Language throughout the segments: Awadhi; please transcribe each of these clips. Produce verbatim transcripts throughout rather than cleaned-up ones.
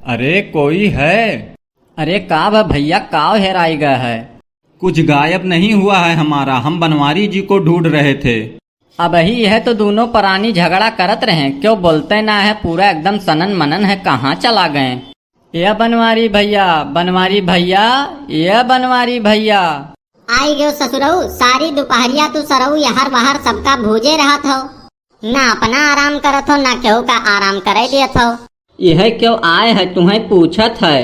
अरे कोई है? अरे का भा भइया, काव हेराइ गए है? कुछ गायब नहीं हुआ है हमारा, हम बनवारी जी को ढूंढ रहे थे। अबही यह तो दूनों परानी झगड़ा करत रहे, क्यों बोलते ना है, पूरा एकदम सनन मनन है, कहाँ चला गए? ए बनवारी भइया, बनवारी भइया, ए बनवारी भइया। आइ गयो ससुरऊ, सारी दुपहरिया तू सरऊ यहर वहर सबका भूजे रहत हो, ना अपना आराम करत हो, ना केहू का आराम करे देत हो। यह क्यों आए है, तुम्हें पूछत है।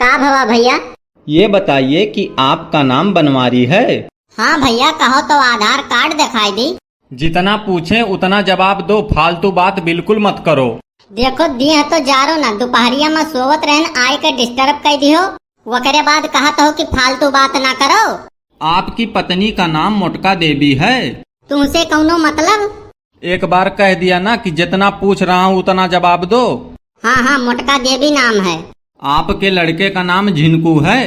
का भवा भइया? ये बताइए कि आपका नाम बनवारी है? हाँ भइया, कहो तो आधार कार्ड देखाइ दी। जितना पूछें उतना जवाब दो, फालतू बात बिल्कुल मत करो। देखो, दिह तो जारो ना, दुपहरिया में सोवत रहन, आइ के disturb कइ दिहो, वकरे बाद कहत हो कि फालतू बात ना करो। आपकी पत्नी का नाम मोटका देवी है। तुमसे कौनो मतलब? एक बार कह दिया ना कि जितना पूछ रहा हूँ उतना जवाब दो। हाँ, हाँ, मोटका देवी नाम है। आपके लड़के का नाम झिनकू है?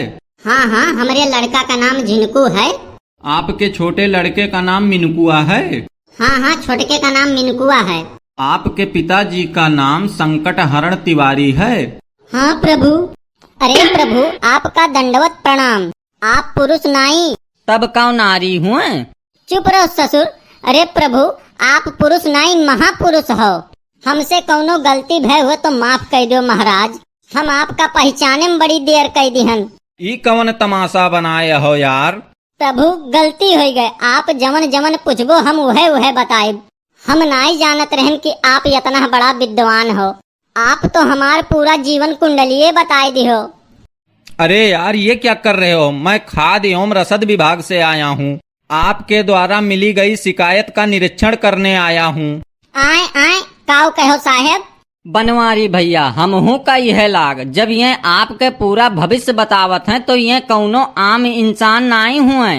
हाँ, हाँ, हमरे लड़का का नाम झिनकू है। आपके छोटे लड़के का नाम मिनकुआ है? हाँ, हाँ, छोटके का नाम मिनकुआ है। आपके पिताजी का नाम संकट हरण तिवारी है? हाँ प्रभु। अरे प्रभु, आपका दंडवत प्रणाम। आप पुरुष नाई। तब कौन नारी हुए? चुप रहो ससुर। अरे प्रभु, आप पुरुष नाई, महापुरुष हो। हमसे कौनो गलती भय हुए तो माफ कइ दो महाराज। हम आपका पहचाने में बड़ी देर कइ दिहन। ई कवन तमाशा बनाए हो यार? प्रभु, गलती होइ गए। आप जवन जवन पूछबो हम उहे उहे बताइब। हम नाई जानत रहन कि आप इतना बड़ा विद्वान हो। आप तो हमार पूरा जीवन कुंडलिये बताइ दिहो। अरे यार, ये क्या कर रहे हो? मैं खाद्य एवं रसद विभाग से आया हूँ। आपके द्वारा मिली गई शिकायत का निरीक्षण करने आया हूँ। आए, आए, काऊ कहो साहेब? बनवारी भइया, हमहू का यह लाग, जब ये आपके पूरा भविष्य बतावत हैं तो ये कौनो आम इंसान नाई हुए।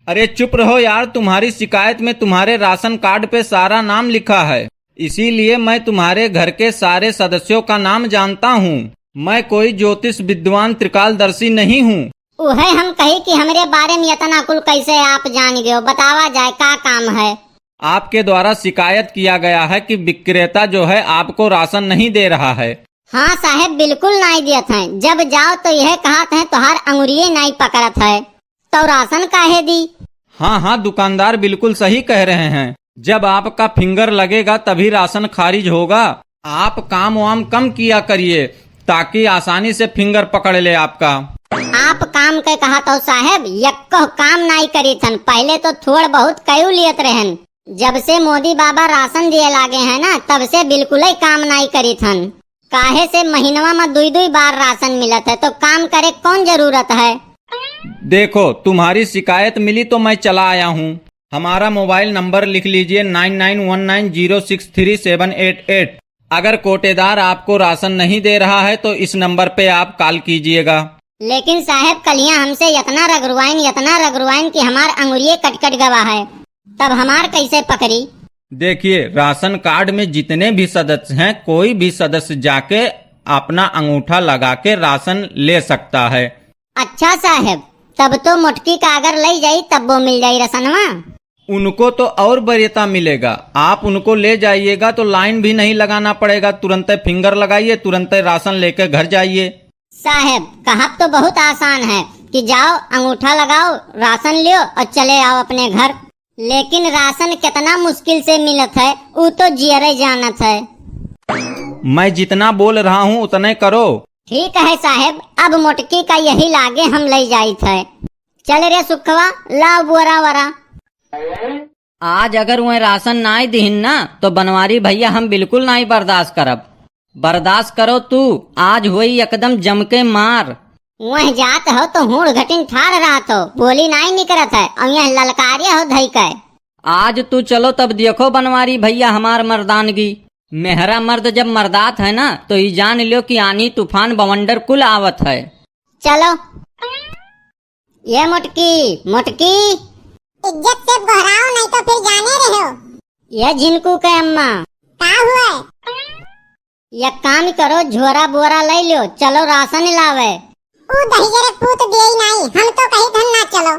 अरे चुप रहो यार, तुम्हारी शिकायत में तुम्हारे राशन कार्ड पे सारा नाम लिखा है, इसीलिए मैं तुम्हारे घर के सारे सदस्यों का नाम जानता हूँ। मैं कोई ज्योतिष विद्वान त्रिकालदर्शी नहीं हूँ। उहे हम कही कि हमरे बारे में इतना कुल कैसे आप जान गयो, बतावा जाए का काम है? आपके द्वारा शिकायत किया गया है कि विक्रेता जो है आपको राशन नहीं दे रहा है। हाँ साहेब, बिल्कुल नाई दियत हैं। जब जाओ तो यह कहत हैं तोहार अंगुरिये नाई पकड़त है, तो राशन काहे दी? हाँ, हाँ, दुकानदार बिल्कुल सही कह रहे हैं। जब आपका फिंगर लगेगा तभी राशन खारिज होगा। आप काम वाम कम किया करिए ताकि आसानी से फिंगर पकड़ ले आपका। आप काम के कहत हो साहेब, यक्को काम नाई करीत हन। पहले तो थोड़ बहुत कयू लियत रहन, जब से मोदी बाबा राशन दिए लागे हैं ना, तब से बिल्कुल ही काम नाई करीत हन। काहे से महीनवा में दुई दुई बार राशन मिलत है, तो काम करे कौन जरूरत है? देखो, तुम्हारी शिकायत मिली तो मैं चला आया हूँ। हमारा मोबाइल नंबर लिख लीजिए, nine nine one nine zero six three seven eight eight. अगर कोटेदार आपको राशन नहीं दे रहा है तो इस नंबर पे आप कॉल कीजिएगा। लेकिन साहेब, कलिया हमसे इतना रगड़वाइन, इतना रगड़वाइन कि हमार अंगुरिये कट कट गवा है, तब हमार कैसे पकड़ी? देखिए, राशन कार्ड में जितने भी सदस्य हैं, कोई भी सदस्य जाके अपना अंगूठा लगा के राशन ले सकता है। अच्छा साहेब, तब तो मोटकी का अगर लई जाई तब वो मिल जाई रसनवा। उनको तो और वरीयता मिलेगा, आप उनको ले जाइएगा तो लाइन भी नहीं लगाना पड़ेगा, तुरंते फिंगर लगाइए, तुरंते राशन लेके घर जाइए। साहेब, कहब तो बहुत आसान है कि जाओ, अंगूठा लगाओ, राशन लियो और चले आओ अपने घर। लेकिन राशन कितना मुश्किल से मिलत है, ऊ तो जियरे जानत है। मैं जितना बोल रहा हूँ उतने करो। ठीक है साहेब, अब मोटकी का यही लागे हम लई जाइत है। चल रे सुखवा, लाओ बोरा वरा। आज अगर वह राशन नाई दिहिन ना, तो बनवारी भइया हम बिल्कुल नाई बर्दाश्त करब। बर्दाश्त करो तू, आज होई एकदम जम के मार। वह जात हो तो हूड़ घटिन ठाड़ रहत हो, बोली नाई निकरत है, और यह ललकारे हो धई के। आज तू चलो तब देखो बनवारी भइया हमार मर्दानगी। मेहरा मर्द जब मर्दात है ना, तो ई जान लो कि आनी तूफान बवंडर कुल आवत है। चलो। ये मोटकी, मोटकी। इज्जत से गोहराओ, नहीं तो फिर जाने रहो। ये झिनकू के अम्मा। का हुआ? एक काम करो, झोरा बोरा लई लो, चलो राशन लावे। ऊ दहिजरे पूत दिए नाई, हम तो कही धन ना चलो।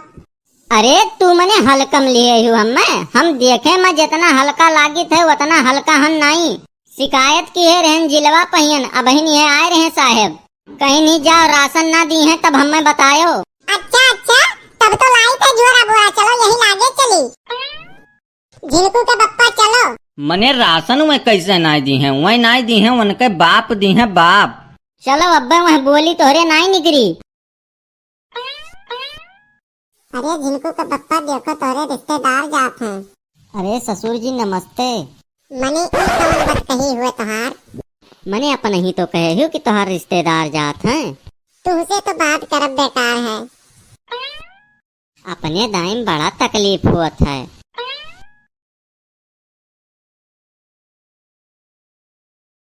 अरे तू मने हल्कम लिए हु हमें, हम देखे में जितना हल्का लागित है उतना हल्का हम नाई। शिकायत किहे रहेन जिलवा पहियन, अबहिन ये आए रहे साहेब। कहिन ही जाओ, राशन ना दिहे तब हमें बतायो। अच्छा अच्छा, तब तो लाई थे झोरा बोरा, चलो यही लागे चली। झिनकू के बप्पा चलो। मने राशन वह कैसे नाई दिहे, वह नाई दिहे, उनके बाप दिहे बाप। चलो अब्बे वह बोली तोहरे नाई निकरी। अरे झिनकू के बप्पा देखो तोहरे रिश्तेदार जात हैं। अरे ससुर जी नमस्ते। मने ई कौन बतकही हुए तोहार? मने अपन ही तो कहे हूँ कि तोहार रिश्तेदार जात हैं। तुहसे तो बात करब बेकार है। अपने दाई में बड़ा तकलीफ होत है।